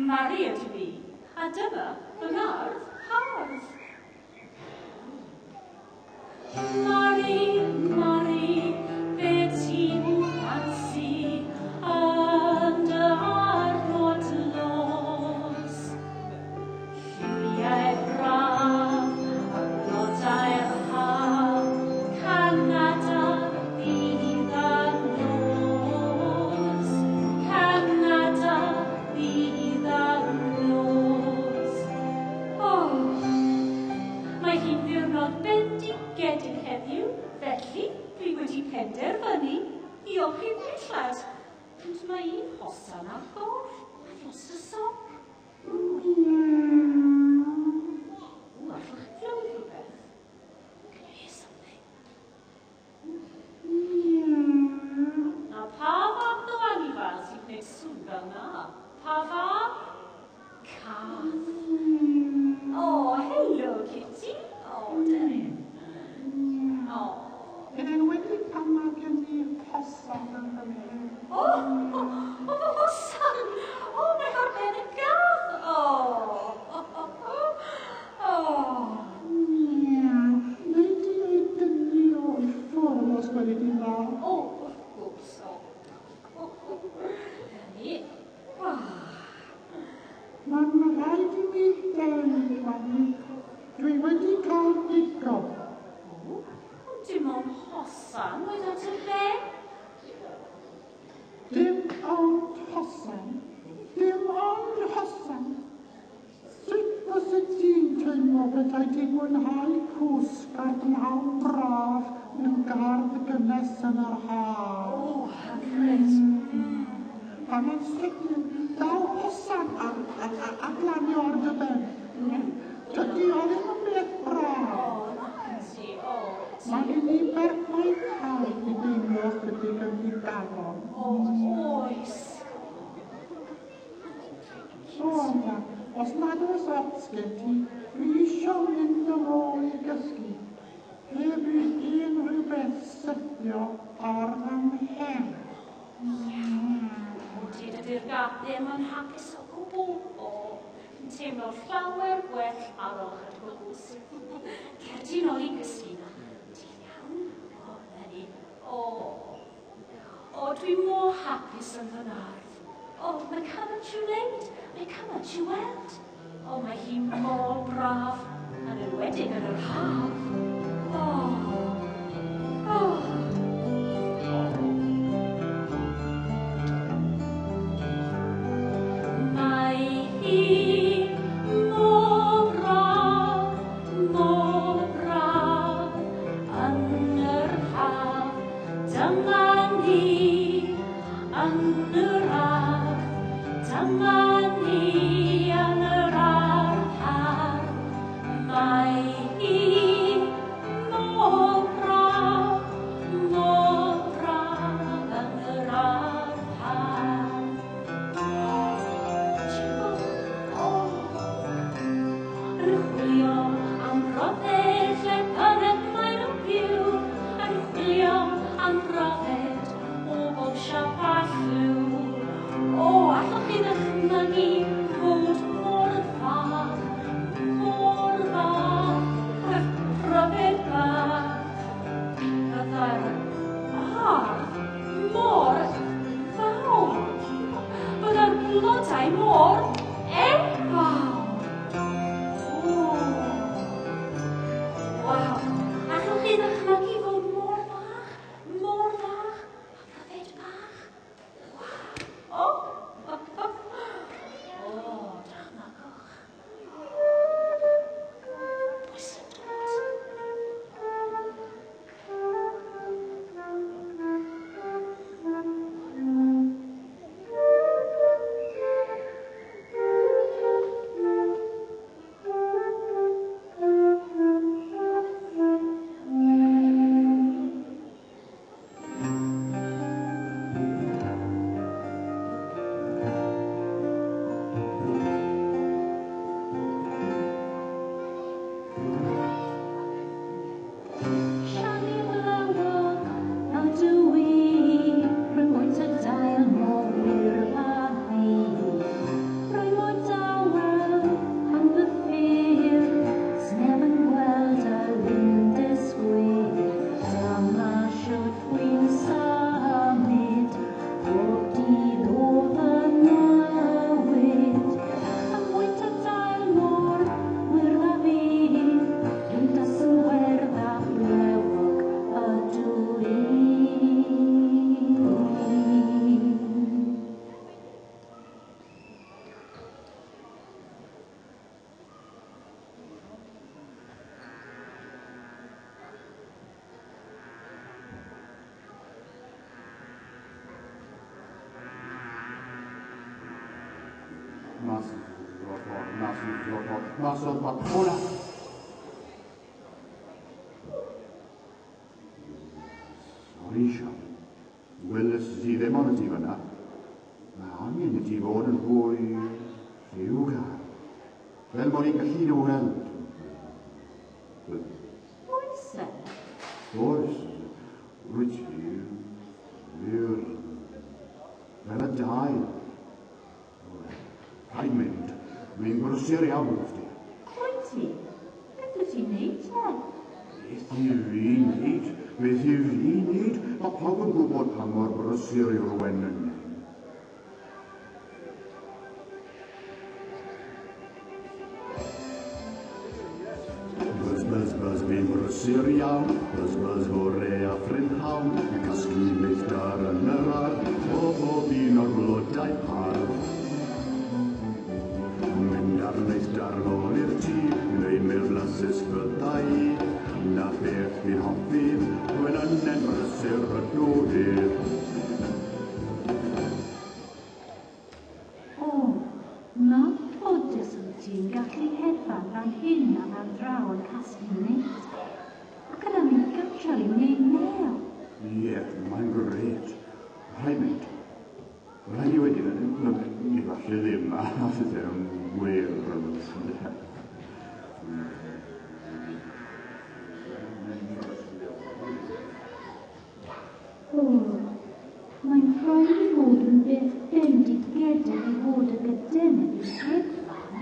Mari ydw i, a dyma fy ngardd hardd. Mari, Mari, be ti'n ffansi yn dy ardd mor dlos? Lliwiau braf a blodau'r haf, Canada ddydd a nos. Canada ddydd a nos. O, mae hi'n ddiwrnod bendigedig heddiw, felly dwi wedi penderfynu i olchi dillad. Ond mae un hosan ar goll. I've lost a sock. Ww, allwch chi glywed rhywbeth? Can you hear something? Na pa fath o anifail sy'n gwneud sŵn fel na? Pa fath? Cath. Oh, hello, Kitty. Oh, deryn. Oh. Yn enwedig pan mae gen i hosan yn fan hyn. Oh, oh, oh, fy hosan! Oh, mae ar ben y gath. Oh, oh, oh, oh. Miaw. Nei di ei dynnu o i ffwrdd os gweli di'n dda? Oh, wrth gwrs, oh. Oh, oh. Ni. Ah. Mae'n rhaid i mi ddeud, Mari. Dwi wedi cael digon. Oh, ond dim ond hosan oedd ar dy ben. Dim ond hosan. Dim ond hosan. Sut fysa ti'n teimlo petai ti'n mwynhau cwsg ar bnawn braf mewn gardd gynnes yn yr haf? Oh, hyfryd. Pan yn sydyn, daw hosan ar glanio ar dy ben. Dydy o ddim yn beth braf. Oh, na ti, oh. Mae gen i berffaith hawl i deimlo ychydig yn ddigalon. Oh, oes. So, Anna, os nad oes ots gen ti, dwi isio mynd yn ôl i gysgu. Heb i unrhyw beth syrthio ar fy mhen. Iawn. Ydy, dydy'r gath ddim yn hapus o gwbl. O, yn teimlo llawer gwell ar ôl chydig o gwsg. Cer di nôl i gysgu na. Ti'n iawn? O, na ni. O, o, dwi mor hapus yn fy ngardd. O, mae cymaint i'w wneud. Mae cymaint i'w weld. O, mae hi mor braf, yn enwedig yn yr haf. O, o. Mae hi mor braf, mor braf yn yr haf. Dyma ni yn yr ardd. Dyma ni yn yr ardd hardd. Mae hi mor eto, mas o'r papura. Sori, Sian. Weles i ddim ond ti fyna. Mae angen i ti fod yn fwy lliwgar. Fel bod ni'n gallu dy weld. Oes e? Oes. Wyt ti wir fel y dail. Rhaid mynd. Mae'n brysur iawn wrth ti. Wyt ti? Beth wyt ti'n neud te? Beth i fi wneud? Beth i fi wneud? Mae pawb yn gwybod pa mor brysur yw'r wenyn. Buzz, buzz, buzz, fi'n brysur iawn. Buzz, buzz, fore a phrynhawn. Yn casglu neithdar yn yr ardd o bob un o'r blodau hardd. Mynd ar neithdar nôl i'r tŷ, neu mel blasus fydda i. Na beth fi'n hoffi, gwenynau'n brysur ydw i. O, na ffodus wyt ti'n gallu hedfan fan hyn a fan draw yn casglu neithdar. Ac yna mynd gartref i wneud mel. Ie, mae'n grêt. Rhaid mynd. Rhaid i wedi, ni falle ddim, a ddim wir. O, mae'n rhaid i fod yn beth bendigedig i fod y gydenydd i hedfan.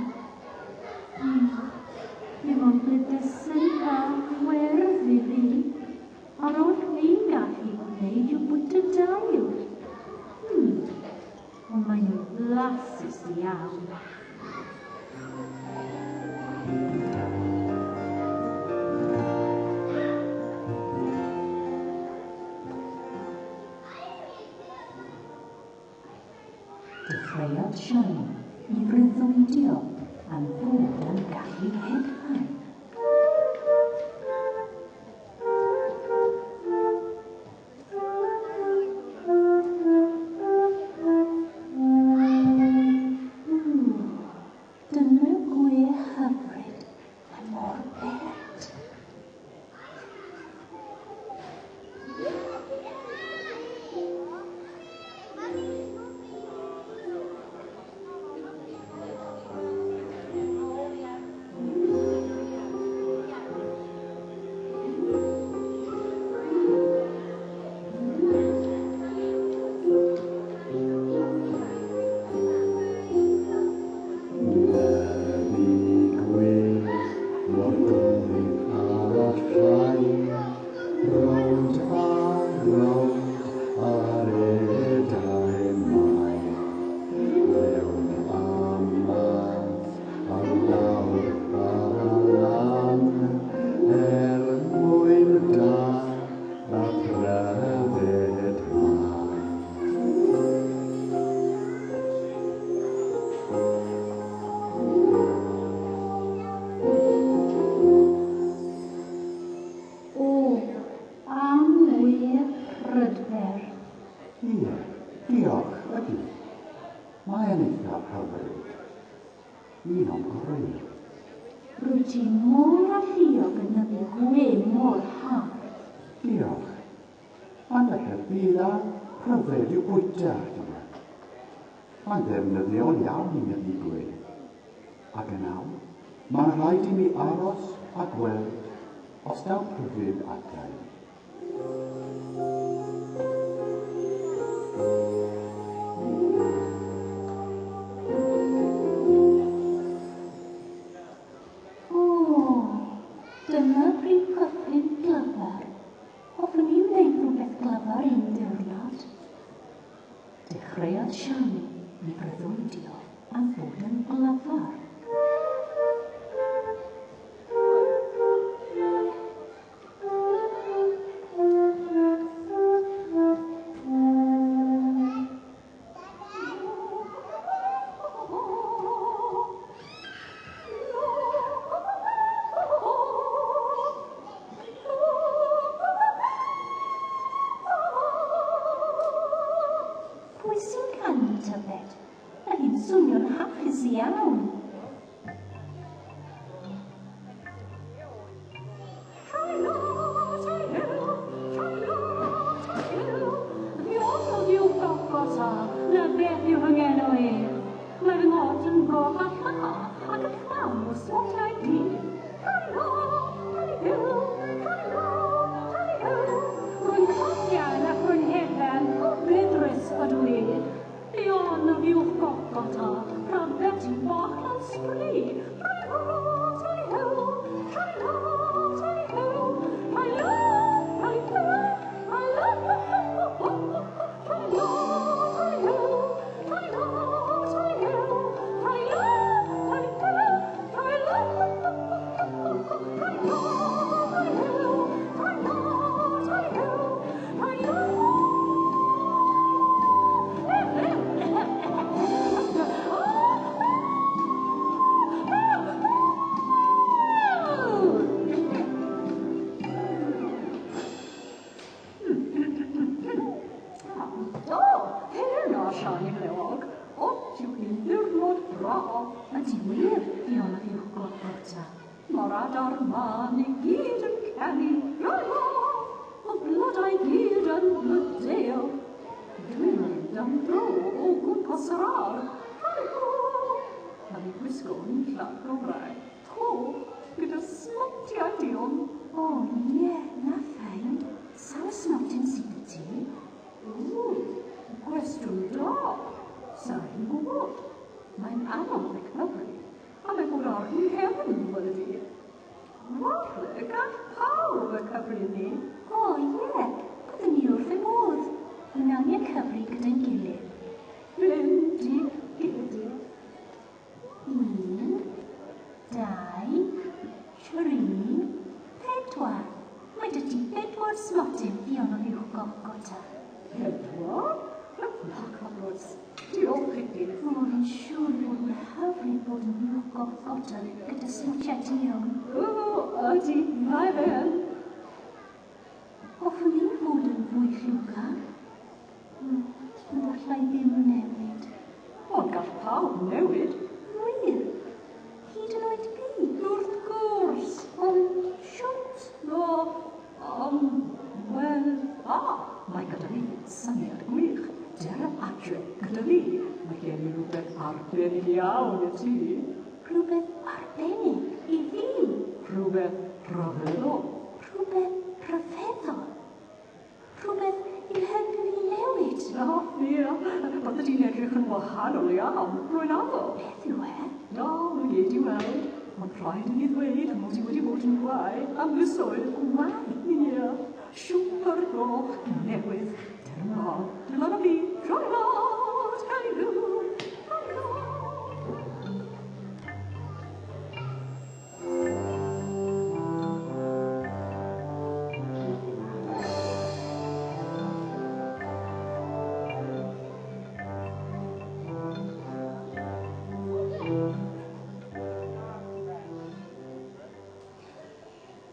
Dim ond blydysyn bach werdd i fi, a'r oll fi'n gallu gwneud yw bwyta dail. Ond mae'n flasus iawn. Dechreuodd Siani i freuddwydio am fod yn gallu hedfan. Dyna gwe hyfryd, mae mor bert. Ie, diolch, ydy. Mae'n eithaf hyfryd. Un o'n gorau. Rwyt ti mor alluog yn nyddu gwe mor hardd. Diolch. Mae'n dy helpu dda pryfed i'w bwyta, dyma. Mae'n ddefnyddiol iawn i nyddu gwe. Ac yn awr, mae'n rhaid i mi aros a gweld os daw pryfed ata i. O, dyna prif gyffin glyfar. Hoffwn i wneud rhywbeth glyfar un diwrnod. Dechreuodd Siani i freuddwydio am fod yn glyfar. Pwy sy'n canu tybed? Mae hi'n swnio'n hapus iawn. Beth yw fy ngenw i? Mae fy nghot yn goch a lla ac yn llawn o smotiau du. Tali-ho, tali-ho, tali-ho, tali-ho. Rwy'n clocian ac rwy'n hedfan o fedrus ydw i. Ffion y fuwch gogota, pryfed i bach lan sbri. Tali-ho, tali-ho, tali-ho, tali-ho. Tali-ho, tali-ho, tali-ho, tali-ho, tali-ho, tali-ho, tali-ho, tali-ho, tali-ho, tali-ho, tali-ho, tali-ho, tali-ho, tali-ho. Do, heno Siani Flewog. O, yw hi'n ddiwrnod braf. Ydy wir, Fiona Fuwch Goch Gota. Mae'r adar mân i gyd yn canu. La-la! Y blodau i gyd yn blodeuo. Dwi'n mynd am dro o gwmpas yr ardd. Tali-ho! A fi gwisgo'n llac o brau. Coch gyda smotiau duon. O, ie, na ffain. Sawl smotyn sydd 'da ti? Ww, cwestiwn da. Sa i'n gwybod. Mae'n anodd y cyfri, a mae bod ar fy nghefn, weled i. Falle gall pawb y cyfri ni. O, ie, byddwn ni wrth ein modd. Wnawn ni'r cyfri gyda'n gilydd. Bendigedig. 1, 2, 3, 4. Mae 'da ti 4 smotyn, Fiona Fuwch Goch Gota. 4? Marvellous. Diolch i ti. O, fi'n siŵr bod yn hyfryd bod yn Fuwch Goch Gota gyda smotiau duon. O, ydy, mae fe yn. Hoffwn i fod yn fwy lliwgar. Ond allai ddim newid. Ond gall pawb newid. Wir? Hyd yn oed fi? Wrth gwrs. Ond shwt? O, wel, mae gyda fi syniad gwych. Dere adre gyda fi. Mae gen i rhywbeth arbennig iawn i ti. Rhywbeth arbennig i fi? Rhywbeth rhyfeddol. Rhywbeth rhyfeddol? Rhywbeth i'w helpu fi newid? O, ie. Bydde ti'n edrych yn wahanol iawn, rwy'n addo. Beth yw e? Na, mae gei di weld. Ond rhaid i ni ddweud mod i wedi bod yn gwae am misoedd. Gwae? Ie. Siwmper goch newydd. Dyna mlaen. Dyna na fi. Troi tali-ho, tali-ho.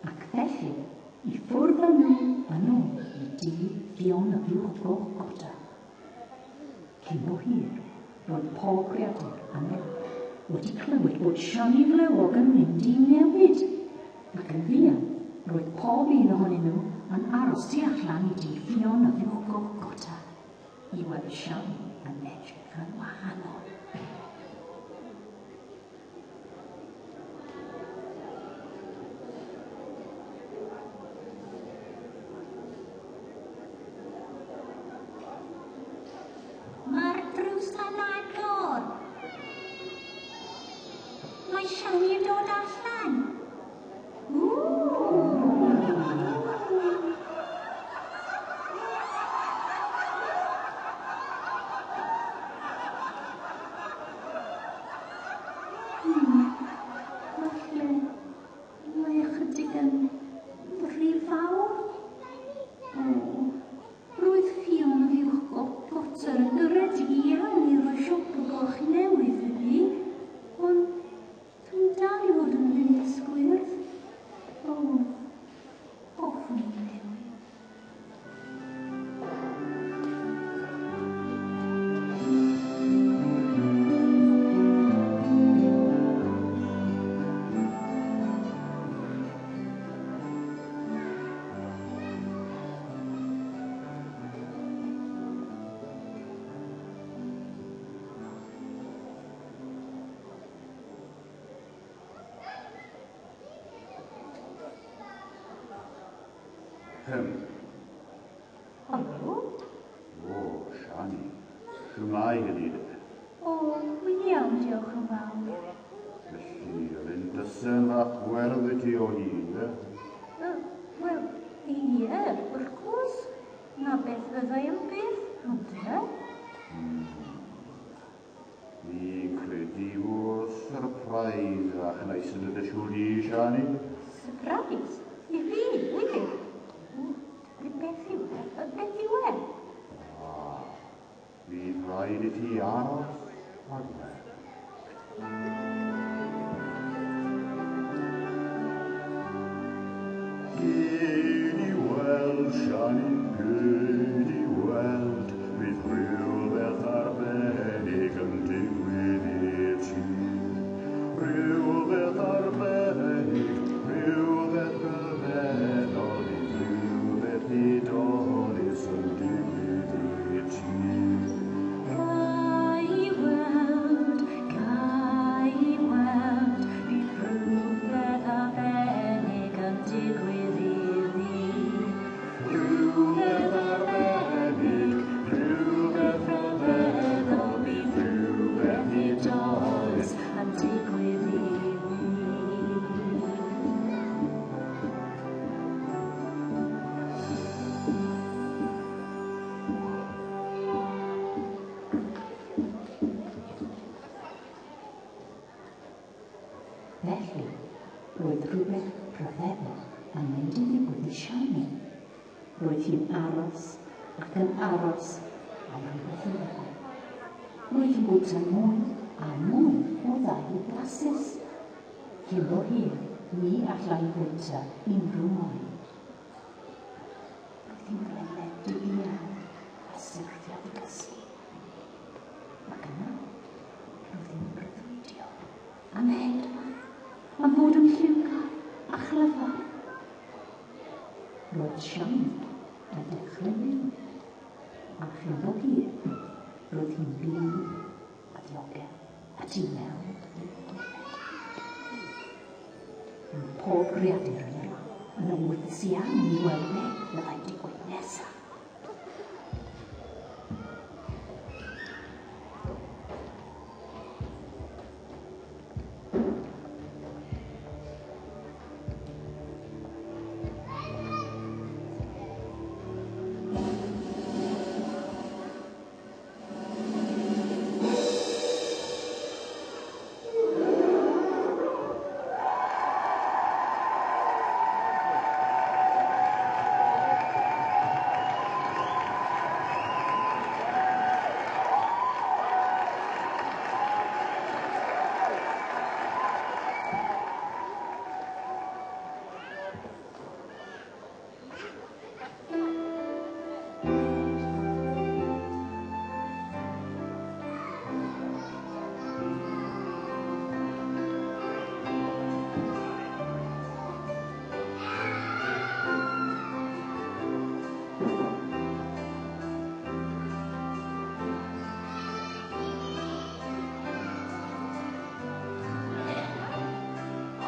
Ac felly, i ffwrdd â nhw yn ôl i dŷ Fiona Fuwch Goch Gota. Cyn bo hir, roedd pob creadur yn yr ardd wedi clywed bod Siani Flewog yn mynd i newid, ac yn fuan, roedd pob un ohonyn nhw yn aros tu allan i dŷ Fiona Fuwch Goch Gota i weld Siani yn edrych yn wahanol. Mae'r drws yn agor. Mae Siani yn dod allan. Helo. O, Siani. Shwmae hynny de? O, wi'n iawn, diolch yn fawr. Felly, yr un dysen fach werdd i ti o hyd, e? Wel, ie, wrth gwrs. Na beth fyddai am byth, ond e? Fi'n credu fod surprise fach neis yn y dy siŵr di, Siani. Surprise? I fi, wir? O, beth yw e? Beth yw e? Ah, fydd rhaid i ti aros a gweld. Gei di weld, Siani, gei di weld, bydd rhywbeth arbennig yn digwydd i ti. Rhywbeth arbennig, rhywbeth rhyfeddol, bydd rhywbeth hudolus yn digwydd i ti. Ga i weld, ga i weld, bydd rhywbeth arbennig yn digwydd i fi. Rhywbeth arbennig, rhywbeth rhyfeddol, bydd rhywbeth hudolus yn digwydd i fi. Felly, roedd rhywbeth rhyfeddol yn mynd i ddigwydd i Siani. Roedd hi'n aros ac yn aros am rhywbeth i ddigwydd. Roedd hi'n bwyta mwy a mwy o ddail blasus. Cyn bo hir, ni allai fwyta unrhyw mwy. Roedd hi'n blinedig iawn a syrthiodd i gysgu. Ac yna, roedd hi'n breuddwydio am hedfan, am fod yn lliwgar a chlyfar. Roedd Siani yn dechrau newid, a chyn bo hir, roedd hi'n wlyb a ddiogel a tu mewn i'r defaid. Roedd pob creadur yn yr ardd yn awyddus iawn i weld beth fyddai'n digwydd nesaf.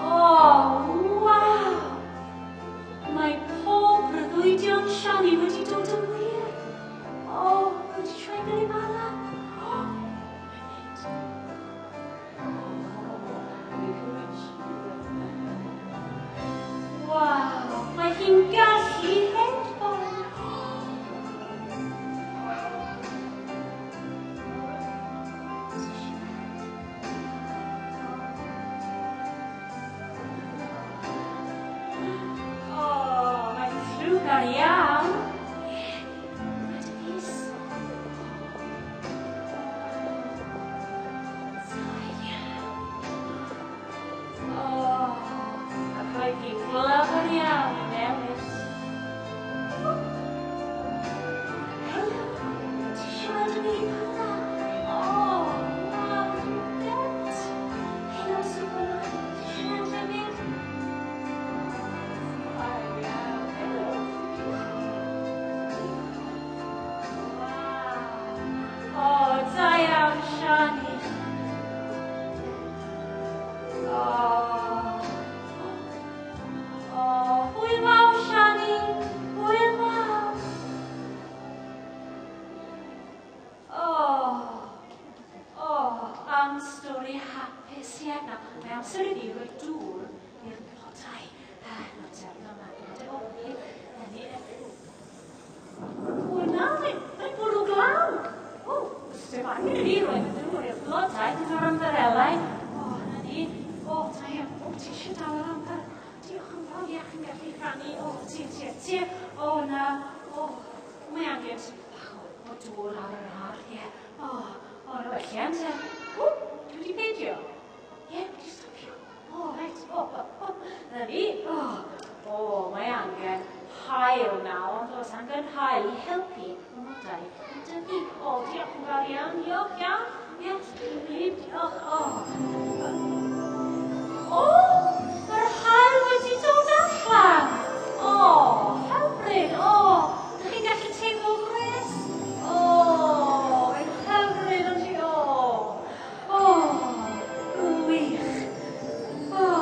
O, waw! Mae pob breuddwydion Siani wedi dod yn wir. O, wedi troi fel i fala. O, mae'n mynd. Waw, mae hi'n gallu hedfan. O, mae'n lliwgar iawn. Mae dy fys. Da iawn. O, ac roedd hi'n glyfar iawn i newid. Helo, ti eisiau weld y impala? O, waw, dwi'n bent. Helo, Superman, ti eisiau weld hefyd? canu. O, ti, ti, ti. O, na. O, mae angen bach o dŵr ar yr ardd, ie. O, o, na well, ie, te. O, dwi wedi peidio. Ie, wedi stopio. O, reit. O, o, o. Na ni. O, o, mae angen haul nawr, ond oes angen haul i helpu y nodau i dyfu. O, diolch yn fawr iawn, diolch iawn. Ie, diolch. O. O, mae'r haul wedi dod allan. O, hyfryd. O, ydych chi'n gallu teimlo gwres? O, mae'n hyfryd ond i. O, o, gwych. O.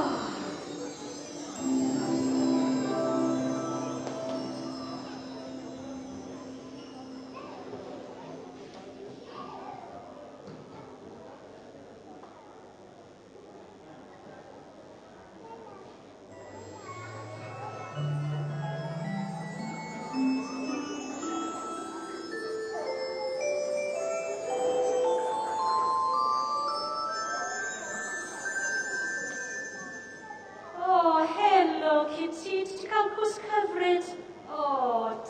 O, helo, Kitty. Ti wedi cael cwsg hyfryd? O,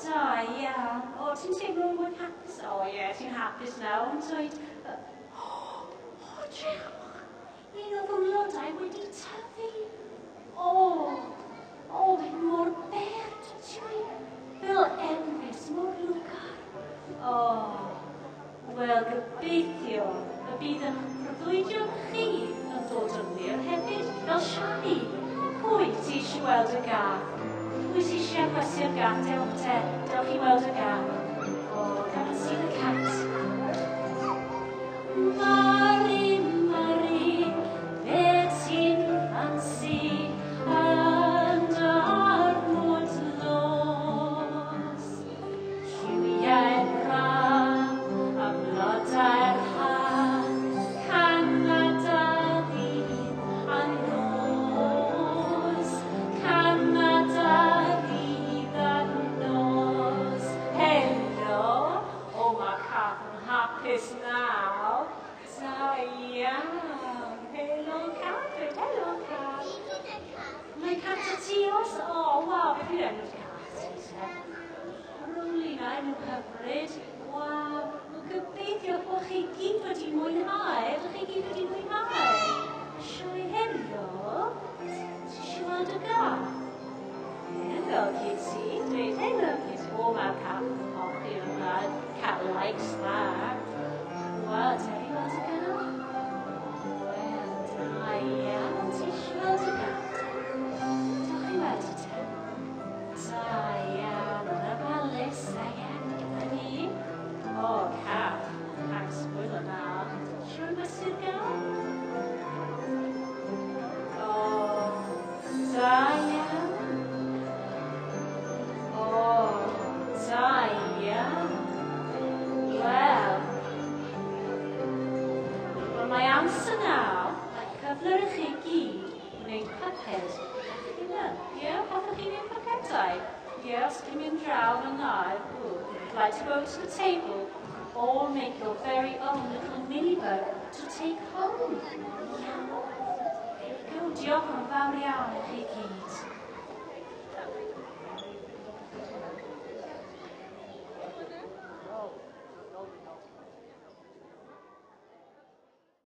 da iawn. O, ti'n teimlo'n mwy hapus? O, ie, ti'n hapus nawr, ond dweud... O, drychwch. Un o fy mlodau wedi tyfu. O, o, mae'n mor bert, ti. Fel enfys, mor lwcar. O, wel, gobeithio y bydd eich breuddwydion chi yn dod yn wir hefyd, fel Siani. Pwy ti eisiau weld y gath? Pwy ti eisiau chwysu'r gath? Dewch te, dewch i weld y gath. O, come and see the cat. Mari, Mari, be ti'n ffansi yn dy armod los? Lliwiau'r braf a blodau'r haf, Canada ddydd a nos, Canada ddydd a nos. Helo, o, mae cath yn hapus nawr. Da iawn. Helo, cath. Helo, cath. Mae cat y ti os? O, waw, beth yw'r enw'r cath ti te? Rowlina, enw hyfryd. Waw, wel gobeithio bod chi gyd wedi mwynhau. Ydych chi gyd wedi mwynhau? Y sioe helo? Ti eisiau weld y gath? Helo, Kitty. Dweud helo, Kitty. O, mae'r cath yn hoffi hwnna. Cat likes that. Wel, te i weld y gath? Wel, da iawn. Ti eisiau weld y gath? Dewch i weld i te. Da iawn, yn ofalus, da iawn. Dyna ni. O, cath. Cath sbwylo nawr. Siwr mesur gath? O, da iawn. O, da iawn. Wel, wel, mae amser nawr, mae cyfle i chi gyd wneud puppet eich hunan. Ie, hoffech chi wneud puppetau? Ie, os chi'n mynd draw yna, would like to go to the table, all make your very own little mini-bug to take home. Iawn. There we go. Diolch yn fawr iawn i chi gyd.